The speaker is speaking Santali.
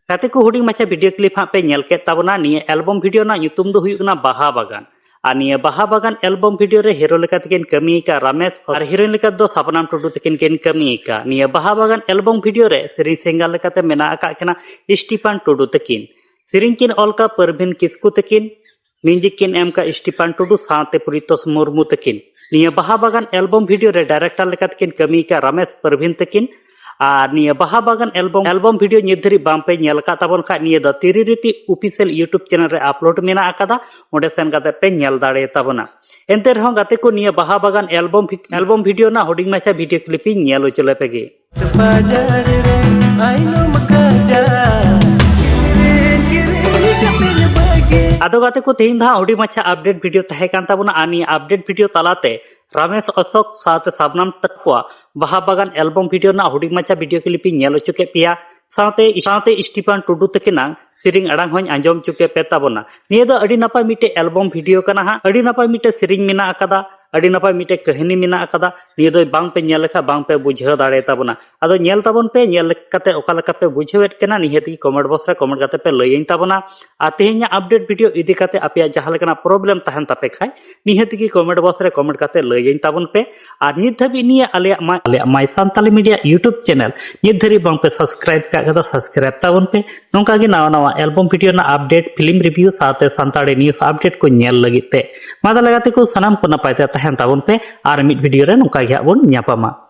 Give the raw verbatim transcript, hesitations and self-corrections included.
ᱜᱟᱛᱮ ᱠᱚ, ᱦᱩᱰᱤᱧ ᱢᱟᱪᱷᱟ ᱵᱷᱤᱰᱤᱭᱳ ᱠᱞᱤᱯ ᱦᱟᱸᱜ ᱯᱮ ᱧᱮᱞ ᱠᱮᱫ ᱛᱟᱵᱚᱱᱟ᱾ ᱱᱤᱭᱟᱹ ᱮᱞᱵᱚᱢ ᱵᱷᱤᱰᱤᱭᱳ ᱨᱮᱱᱟᱜ ᱧᱩᱛᱩᱢ ᱫᱚ ᱦᱩᱭᱩᱜ ᱠᱟᱱᱟ ᱵᱟᱦᱟ ᱵᱟᱜᱟᱱ᱾ ᱟᱨ ᱱᱤᱭᱟᱹ ᱵᱟᱦᱟ ᱵᱟᱜᱟᱱ ᱮᱞᱵᱚᱢ ᱵᱷᱤᱰᱤᱭᱳ ᱨᱮ ᱦᱤᱨᱳ ᱞᱮᱠᱟ ᱛᱮᱠᱤᱱ ᱠᱟᱹᱢᱤ ᱟᱠᱟᱫ ᱨᱟᱢᱮᱥ ᱟᱨ ᱦᱤᱨᱳᱭᱤᱱ ᱞᱮᱠᱟ ᱫᱚ ᱥᱟᱵᱱᱟᱢ ᱴᱩᱰᱩ ᱛᱟᱹᱠᱤᱱ ᱠᱤᱱ ᱠᱟᱹᱢᱤ ᱟᱠᱟᱫ᱾ ᱱᱤᱭᱟᱹ ᱵᱟᱦᱟ ᱵᱟᱜᱟᱱ ᱮᱞᱵᱚᱢ ᱵᱷᱤᱰᱤᱭᱳ ᱨᱮ ᱥᱮᱨᱮᱧ ᱥᱤᱝᱜᱟᱨ ᱞᱮᱠᱟᱛᱮ ᱢᱮᱱᱟᱜ ᱟᱠᱟᱫ ᱠᱤᱱᱟ ᱥᱴᱤᱯᱷᱟᱱ ᱴᱩᱰᱩ ᱛᱟᱹᱠᱤᱱ᱾ ᱥᱮᱨᱮᱧ ᱠᱤᱱ ᱚᱞ ᱠᱟᱜ ᱯᱟᱨᱵᱷᱤᱱ ᱠᱤᱥᱠᱩ ᱛᱟᱹᱠᱤᱱ, ᱢᱤᱣᱡᱤᱠ ᱠᱤᱱ ᱮᱢ ᱠᱟᱜ ᱥᱴᱤᱯᱷᱟᱱ ᱴᱩᱰᱩ ᱥᱟᱶᱛᱮ ᱯᱨᱤᱛᱳᱥ ᱢᱩᱨᱢᱩ ᱛᱟᱹᱠᱤᱱ᱾ ᱱᱤᱭᱟᱹ ᱵᱟᱦᱟ ᱵᱟᱜᱟᱱ ᱮᱞᱵᱚᱢ ᱵᱷᱤᱰᱤᱭᱳ ᱨᱮ ᱰᱟᱭᱨᱮᱠᱴᱚᱨ ᱞᱮᱠᱟᱛᱮ ᱠᱤᱱ ᱠᱟᱹᱢᱤ ᱠᱟᱜ ᱨᱟᱢᱮᱥ ᱯᱟᱨᱵᱷᱤᱱ ᱛᱟᱹᱠᱤᱱ᱾ ᱟᱨ ᱱᱤᱭᱟᱹ ᱵᱟᱦᱟ ᱵᱟᱜᱟᱱ ᱮᱞᱵᱚᱢ ᱮᱞᱵᱚᱢ ᱵᱷᱤᱰᱤᱭᱳ ᱱᱤᱛ ᱫᱷᱟᱹᱨᱤᱡ ᱵᱟᱝ ᱯᱮ ᱧᱮᱞ ᱟᱠᱟᱫ ᱛᱟᱵᱚᱱ ᱠᱷᱟᱡ, ᱱᱤᱭᱟᱹ ᱫᱚ ᱛᱤᱨᱤ ᱨᱤᱛᱤ ᱚᱯᱷᱤᱥᱤᱭᱟᱞ ᱭᱩᱴᱩᱵᱽ ᱪᱮᱱᱮᱞ ᱨᱮ ᱟᱯᱞᱳᱰ ᱢᱮᱱᱟᱜ ᱟᱠᱟᱫᱟ, ᱚᱸᱰᱮ ᱥᱮᱱ ᱠᱟᱛᱮ ᱯᱮ ᱧᱮᱞ ᱫᱟᱲᱮᱭᱟᱛᱟ ᱵᱚᱱᱟ᱾ ᱮᱱᱛᱮ ᱨᱮᱦᱚᱸ ᱜᱟᱛᱮ ᱠᱚ, ᱱᱤᱭᱟᱹ ᱵᱟᱦᱟ ᱵᱟᱜᱟᱱ ᱮᱞᱵᱚᱢ ᱵᱷᱤ- ᱮᱞᱵᱚᱢ ᱵᱷᱤᱰᱤᱭᱳ ᱨᱮᱱᱟᱜ ᱦᱩᱰᱤᱧ ᱢᱟᱪᱷᱟ ᱵᱷᱤᱰᱤᱭᱳ ᱠᱞᱤᱯ ᱤᱧ ᱧᱮᱞ ᱦᱚᱪᱚ ᱞᱮᱯᱮ ᱜᱮ᱾ ᱵᱟᱡᱟᱨ ᱨᱮ ᱟᱭᱱᱚᱢ ᱠᱟᱡᱟ, ᱠᱤᱨᱤᱧ ᱠᱤᱨᱤᱧ ᱠᱟᱛᱮᱧ ᱵᱟᱹᱜᱤ᱾ ᱟᱫᱚ ᱜᱟᱛᱮ ᱠᱚ, ᱛᱮᱦᱮᱧ ᱫᱚ ᱦᱟᱸᱜ ᱦᱩᱰᱤᱧ ᱢᱟᱪᱷᱟ ᱟᱯᱰᱮᱴ ᱵᱷᱤᱰᱤᱭᱳ ᱛᱟᱦᱮᱸ ᱠᱟᱱ ᱛᱟᱵᱚᱱᱟ᱾ ᱟᱨ ᱱᱤᱭᱟᱹ ᱟᱯᱰᱮᱴ ᱵᱷᱤᱰᱤᱭᱳ ᱛᱟᱞᱟᱛᱮ ᱨᱟᱢᱮᱥ ᱚᱥᱳᱠ ᱥᱟᱶᱛᱮ ᱥᱟᱵᱱᱟᱢ ᱛᱟᱠᱚᱣᱟᱜ ᱵᱟᱦᱟ ᱵᱟᱜᱟᱱ ᱮᱞᱵᱚᱢ ᱵᱷᱤᱰᱤᱭᱳ ᱨᱮᱱᱟᱜ ᱦᱩᱰᱤᱧ ᱢᱟᱪᱷᱟ ᱵᱷᱤᱰᱤᱭᱳ ᱠᱞᱤᱯ ᱤᱧ ᱧᱮᱞ ᱦᱚᱪᱚ ᱠᱮᱫ ᱯᱮᱭᱟ, ᱥᱟᱶᱛᱮ ᱥᱟᱶᱛᱮ ᱥᱴᱤᱯᱷᱟᱱ ᱴᱩᱰᱩ ᱛᱟᱹᱠᱤᱱᱟᱜ ᱥᱮᱨᱮᱧ ᱟᱲᱟᱝ ᱦᱚᱸᱧ ᱟᱸᱡᱚᱢ ᱦᱚᱪᱚ ᱠᱮᱫ ᱯᱮ ᱛᱟᱵᱚᱱᱟ᱾ ᱱᱤᱭᱟᱹ ᱫᱚ ᱟᱹᱰᱤ ᱱᱟᱯᱟᱭ ᱢᱤᱫᱴᱮᱡ ᱮᱞᱵᱚᱢ ᱵᱷᱤᱰᱤᱭᱳ ᱠᱟᱱᱟ ᱦᱟᱸᱜ, ᱟᱹᱰᱤ ᱱᱟᱯᱟᱭ ᱢᱤᱫᱴᱮᱡ ᱥᱮᱨᱮᱧ ᱢᱮᱱᱟᱜ ᱟᱠᱟᱫᱟ, ᱟᱹᱰᱤ ᱱᱟᱯᱟᱭ ᱢᱤᱫᱴᱮᱡ ᱠᱟᱹᱦᱱᱤ ᱢᱮᱱᱟᱜ ᱟᱠᱟᱫᱟ᱾ ᱱᱤᱭᱟᱹ ᱫᱚ ᱵᱟᱝ ᱯᱮ ᱧᱮᱞ ᱞᱮᱠᱷᱟᱱ ᱵᱟᱝ ᱯᱮ ᱵᱩᱡᱷᱟᱹᱣ ᱫᱟᱲᱮ ᱛᱟᱵᱚᱱᱟ᱾ ᱟᱫᱚ ᱧᱮᱞ ᱛᱟᱵᱚᱱ ᱯᱮ, ᱧᱮᱞ ᱠᱟᱛᱮ ᱚᱠᱟ ᱞᱮᱠᱟ ᱯᱮ ᱵᱩᱡᱷᱟᱹᱣᱮᱫ ᱠᱟᱱᱟ, ᱱᱤᱦᱟᱹᱛ ᱜᱮ ᱠᱚᱢᱮᱱᱴ ᱵᱚᱠᱥ ᱨᱮ ᱠᱚᱢᱮᱱᱴ ᱠᱟᱛᱮ ᱯᱮ ᱞᱟᱹᱭᱟᱹᱧ ᱛᱟᱵᱚᱱᱟ᱾ ᱟᱨ ᱛᱮᱦᱮᱧᱟᱜ ᱟᱯᱰᱮᱴ ᱵᱷᱤᱰᱤᱭᱳ ᱤᱫᱤ ᱠᱟᱛᱮ ᱟᱯᱮᱭᱟᱜ ᱡᱟᱦᱟᱸ ᱞᱮᱠᱟᱱᱟᱜ ᱯᱨᱚᱵᱞᱮᱢ ᱛᱟᱦᱮᱱ ᱛᱟᱯᱮ ᱠᱷᱟᱡ, ᱱᱤᱦᱟᱹᱛ ᱜᱮ ᱠᱚᱢᱮᱱᱴ ᱵᱚᱠᱥ ᱨᱮ ᱠᱚᱢᱮᱱᱴ ᱠᱟᱛᱮ ᱞᱟᱹᱭᱟᱹᱧ ᱛᱟᱵᱚᱱ ᱯᱮ᱾ ᱟᱨ ᱱᱤᱛ ᱫᱷᱟᱹᱵᱤᱡ ᱱᱤᱭᱟᱹ ᱟᱞᱮᱭᱟᱜ ᱢᱟᱭ ᱟᱞᱮᱭᱟᱜ ᱢᱟᱭ ᱥᱟᱱᱛᱟᱞᱤ ᱢᱤᱰᱤᱭᱟ ᱭᱩᱴᱩᱵᱽ ᱪᱮᱱᱮᱞ ᱱᱤᱛ ᱫᱷᱟᱹᱵᱤᱡ ᱵᱟᱝ ᱯᱮ ᱥᱟᱵᱥᱠᱨᱟᱭᱤᱵ ᱠᱟᱜ ᱠᱷᱟᱡ ᱫᱚ ᱥᱟᱵᱥᱠᱨᱟᱭᱤᱵ ᱛᱟᱵᱚᱱ ᱯᱮ᱾ ᱱᱚᱝᱠᱟ ᱜᱮ ᱱᱟᱣᱟ ᱱᱟᱣᱟ ᱮᱞᱵᱚᱢ ᱵᱷᱤᱰᱤᱭᱳ ᱨᱮᱱᱟᱜ ᱟᱯᱰᱮᱴ, ᱯᱷᱤᱞᱢ ᱨᱤᱵᱷᱤᱭᱩ ᱥᱟᱶᱛᱮ ᱥᱟᱱᱛᱟᱲᱤ ᱱᱤᱭᱩᱡᱽ ᱟᱯᱰᱮᱴ ᱠᱚ ᱧᱮᱞ ᱞᱟᱹᱜᱤᱫ ᱛᱮ᱾ ᱢᱟ ᱛᱟᱦᱞᱮ ᱜᱟᱛᱮ ᱠᱚ, ᱥᱟᱱᱟᱢ ᱠᱚ ᱱᱟᱯᱟᱭ ᱛᱮ ᱛᱟᱦᱮᱱ ᱛᱟᱵᱚᱱ ᱯᱮ᱾ ᱟᱨ ᱢᱤᱫ ᱵᱷᱤᱰᱤᱭᱳ ᱨᱮ ᱱᱚᱝᱠᱟ ᱜᱮ ᱦᱟᱸᱜ ᱵᱚᱱ ᱧᱟᱯᱟᱢᱟ᱾